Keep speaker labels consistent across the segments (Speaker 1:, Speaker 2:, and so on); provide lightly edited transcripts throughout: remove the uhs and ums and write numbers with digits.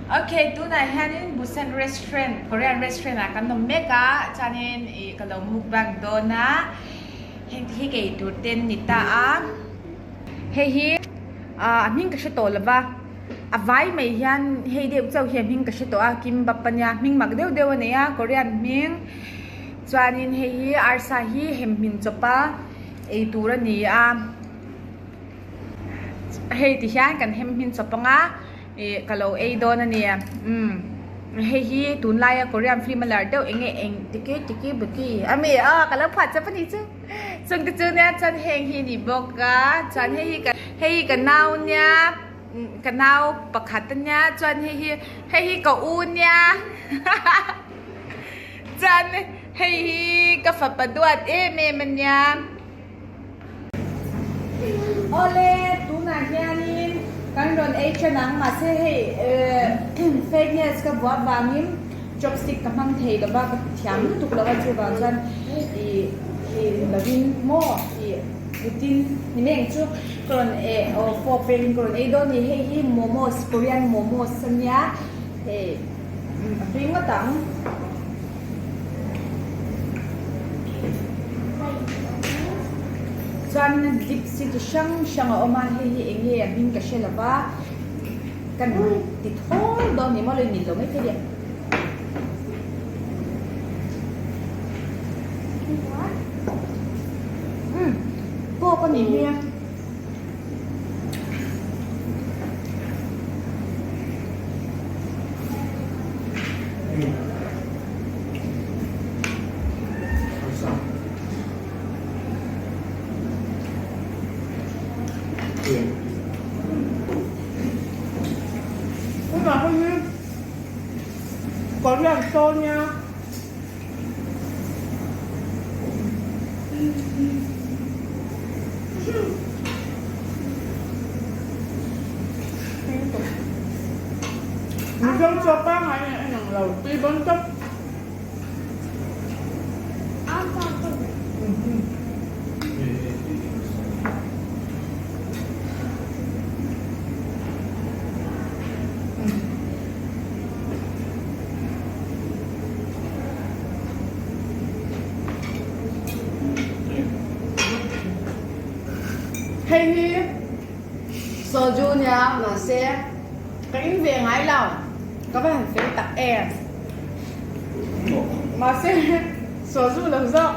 Speaker 1: Ok tunah hianin Busan restaurant Korean restaurant ah kan awm mek a chuanin ih ka lo mukbang dawn a heng te hi ka ei tur te an ni ta a hei hi ah a hming ka hre tawh lo va a vai mai hian hei deuh chauh hi a hming ka hre tawh a kimbap ania hming mak deuh deuh a nei a Korean hming chuanin hei hi arsa hi hem hmin chawp a ei tur a ni a. Hei ti hian kan hem hmin chawp ang a ih ka lo ei dawn a ni umm hei hi tunlaia korean film a lar deuh eng nge eng tiki tiki buki a mi aw ka lo phuah chawp a nih chu chung te chu nia chuan heng hi a ni bawk a chuan hei hi hei hi ka nau nia ka nau pakhat a nia chuan hei hi hei hi ka u nia chuan hei hi ka fapa duat em em a nia. Awle, tunah hianin kan rawn ei ṭan ang, mahse hei fake nails ka buah vangin chopstick ka hmang thei lo va, ka thiam lutuk lo a, chuvang chuan ih hei lovin maw ih kutin ni mai ang chu ka rawn eh aw fork velin ka rawn ei dawn a ni, hei hi momos Korean momos a nia hei a tui ngawt ang. Chuanin a dip si chi hrang hrang a awm a, hei hi eng nge a hming ka hre lo va, kan ti thawl dawn ni maw lo in lo mai thei a. Umm pork a nih hi a. Korean show nia. Mizo chaw pangngai nen a inang lo, tui bawn tawp. Hei hi soju nia mahse ka in ve ngai lo ka va han fel tak em mahse soju lo zawk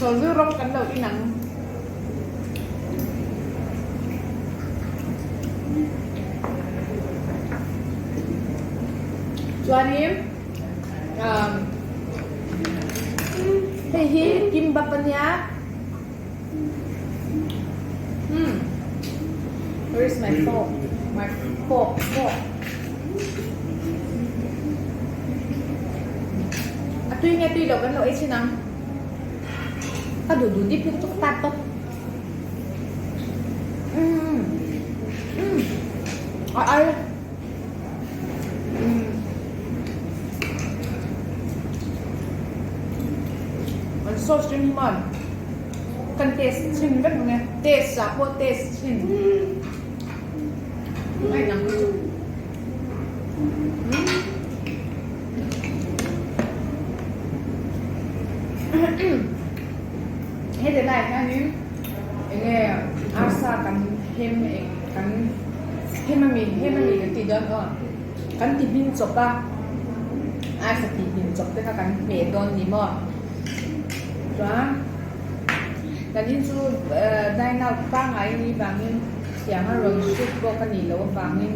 Speaker 1: soju rawng kan lo in ang. Chuanin umm hei hi kimbap a nia umm where is my fork my fork fork a tui nge tui lo kan lo ei chhin ang ka duh duh dip hi chu ka tan tawp umm umm a ai. An sauce ring hi maw kan taste chhin vek ang e taste ah pawh taste chhin a inang lutuk heti laiah hianin enge arsa kan hem eng kan Hem a mi hem a mi kan tih dawn aw kan ti hmin chawp a arsa ti hmin chawp te kha kan hmeh dawn ni maw chuan kan in chu dine out pangngai a nih vangin thiang a rawn shoot bawk a nih loh avangin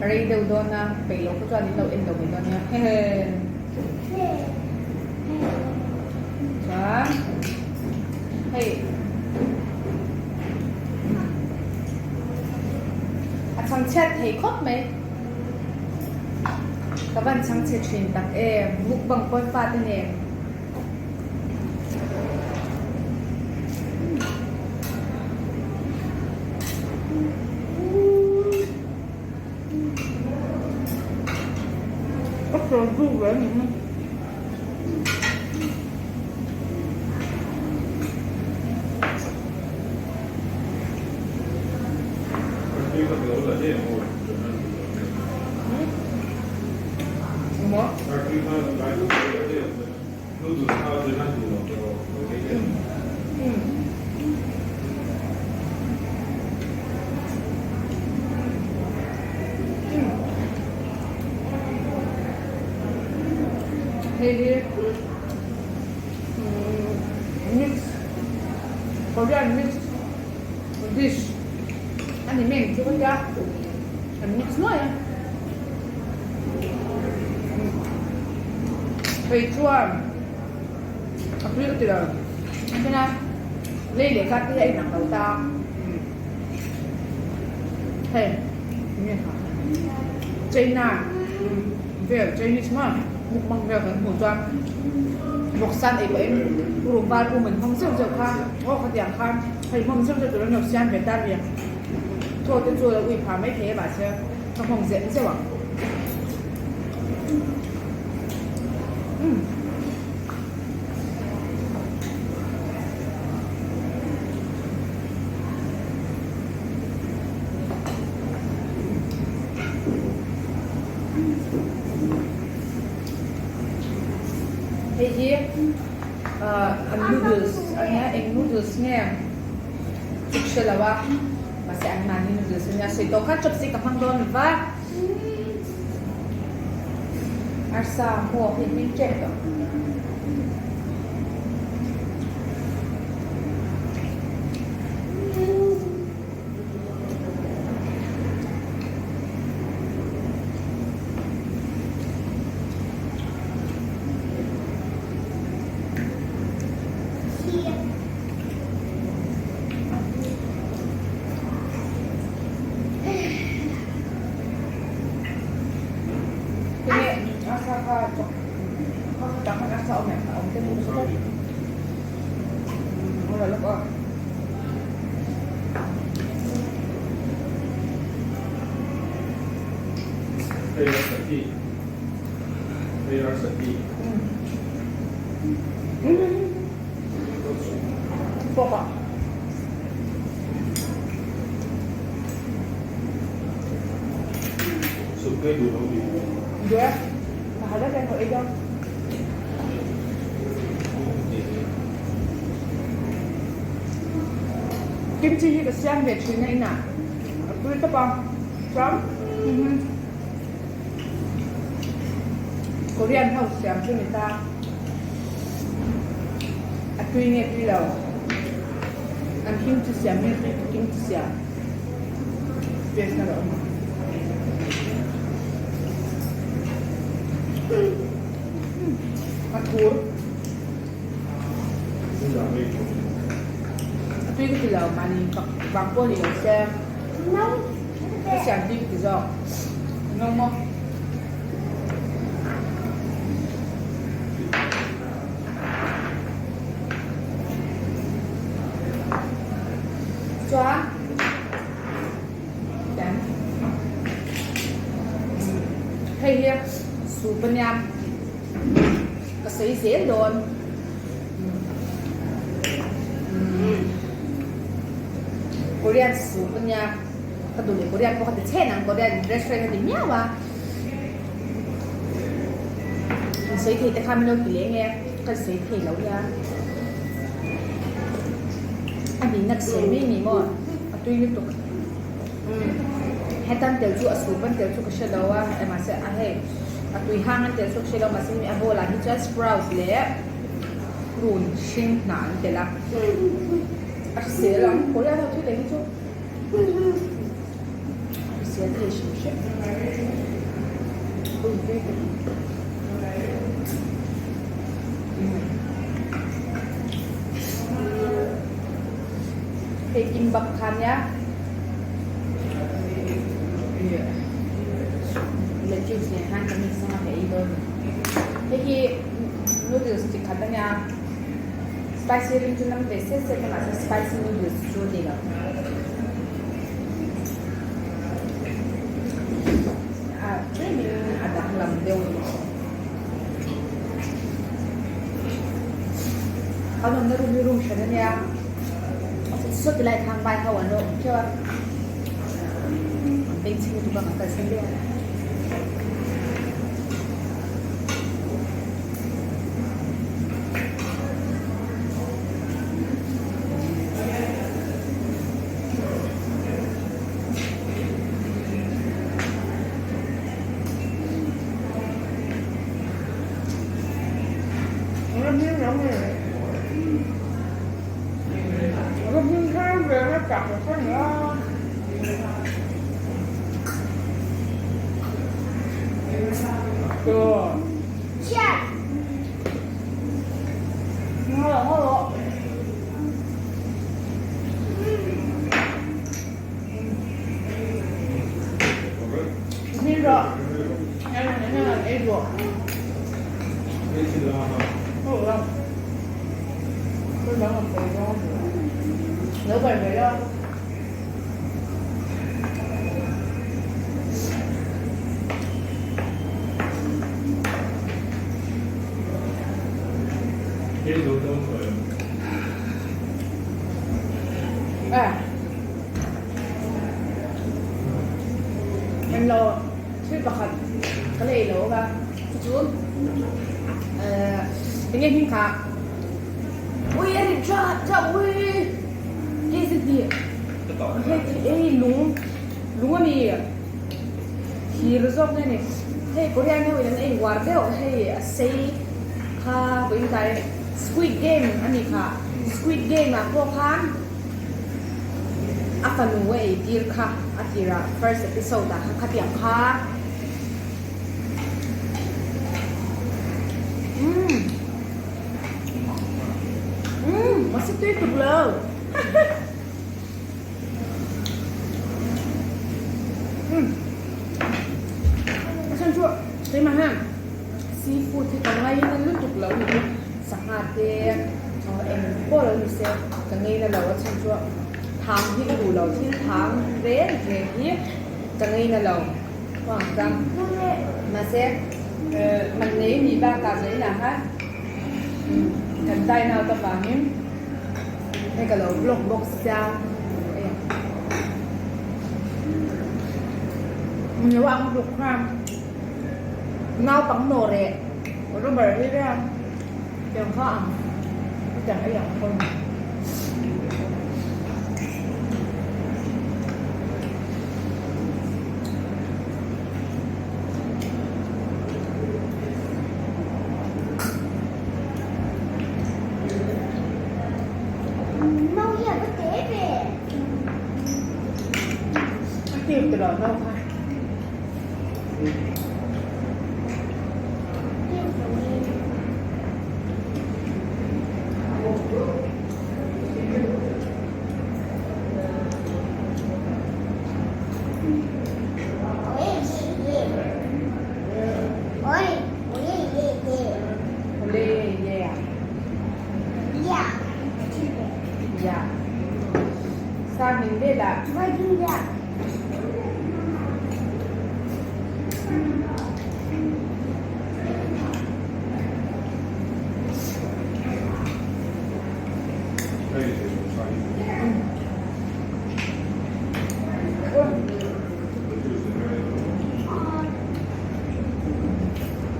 Speaker 1: rei deuh dawn a peih loh kha chuan in lo en lo mai dawn nia hehe chuan hei. A chhangchhiat thei khawp mai. Ka van chhangchhe thin tak em, mukbang pawn fate nen. Ka sawi zuk ve a nih hi. Maw? Hei hi mix Korean mix dish a ni mai ang chu ka tia an mix nuai a hei chuan a tui ka ti lo engtin a lei leh kha te hi a inang lo ta hei enge kha China vel Chinese maw mukbang vel kan hmuh chuan vawksan ei pawhin rum val um an hmang zeuh zeuh kha aw khatiang khan hei hmang zeuh zeuh tur an lo siam ve ta mi chaw te chu a lo ui phah mai thei a mahse ka hmang zeuh zeuh ang umm. Hei hi an noodles a nia eng noodles nge chu ka hre lo a mahse an mahni noodles a nia sawi tawh kha chopstick ka hmang dawn lova arsa maw hei hming tep tawh. Kimchi hi ka siam ve thin a inah a tui tawp a chuan Korean ho siam chu ni ta a tui nge tui lo an kimchi siam nge tui ka kimchi siam taste na lo awm ang. A thur. A tui ka ti lo mahni vang pawh ni lo se ka siam tui ka ti zawk. No maw? Chuan Kan hei hi soup ania ka sawi zel dawn Korean soup ania ka duh leh Korean pawh ka ti chhen ang Korean restaurant a ti miau a in sawi thei te kha min lo ti leh nge ka sawi thei lo nia a nihna ka sawi mai ni maw a tui lutuk. Hetan tel chu a soup an tel chu ka hre lo a mahse a hei a tui hang an tel chu ka hre lo mahse hemi a bowl ah hi chuan sprouts leh prune hring hnah an tel a a hrisel ang Korean ho thil ei hi chu a hrisel thei hrim hrim ui tui ka ti. Hei kimbap kha nia lettuce nen khan ka mix anga ka ei dawn ni. Hei hi noodles chi khat ania spicy rim chu nam ve set set a mahse spicy noodles chu a ni lo. A tlemin a danglam deuh a ni. Kan awmna room hi room hran ania saw ti lai khan vai ho an lo awm theuh a an beng chhing lutuk a kan kalsan daih a. Englo thil pakhat ka la ei lo a chu chu enge hming kha ui a ri tha tha ui ke zet ni hei ei lung lung a ni thir zawk nge ni hei Korean ho in an ei uar deuh hei a sei kha vawiin tlai squid game a ni kha squid game ah pawh khan. A fanu a ei tir kha a tirah first episode ah kha khatiang kha umm umm mahse tui tuk lo umm a chhan chu keimah hian seafood hi ka ngaina lutuk lo ni chu sangha te Aw eng pawh lo ni se ka ngei na lo a chhan chu thang hi ka duh lo thil thang reng reng hi ka ngei na lo huang chuan mahse man nei nih bakah zainah khan kan dine out avangin hei ka lo vlog bawk sia lo ang ruk khan naupang nawh reh rubber hi ria. Tiang kha ang tiang ei ang khaw ni.
Speaker 2: Nau hi a va te ve.
Speaker 1: A tir ti lo nau kha.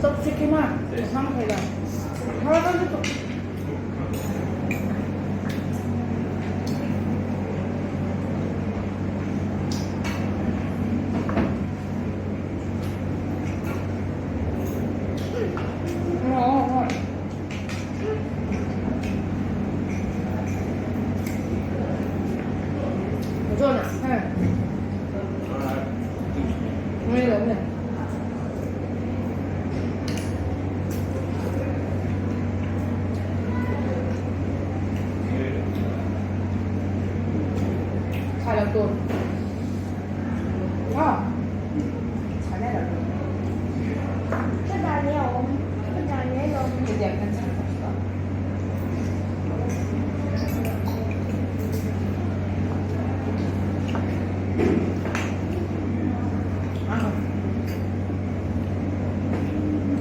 Speaker 1: Chopstick hi maw ka hmang thei lo har dawn lutuk.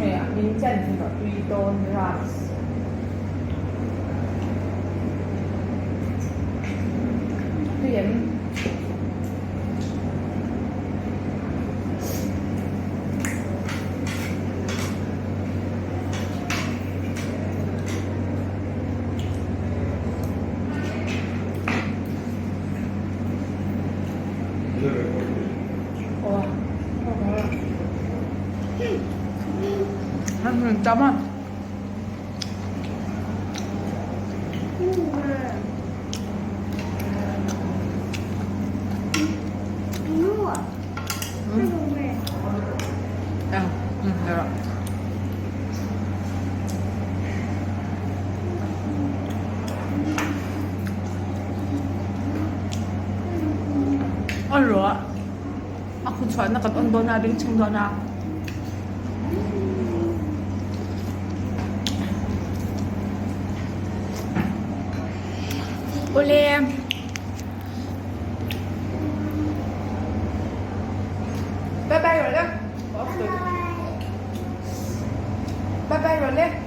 Speaker 1: Hei a hming chen hi ka tui dawn rice. Tui em? Tam a. Eng um erawh. A rawh a khu chhuahna kan on dawn a bengchheng dawn a. Awle. Bye bye rawh le. Bye bye rawh le.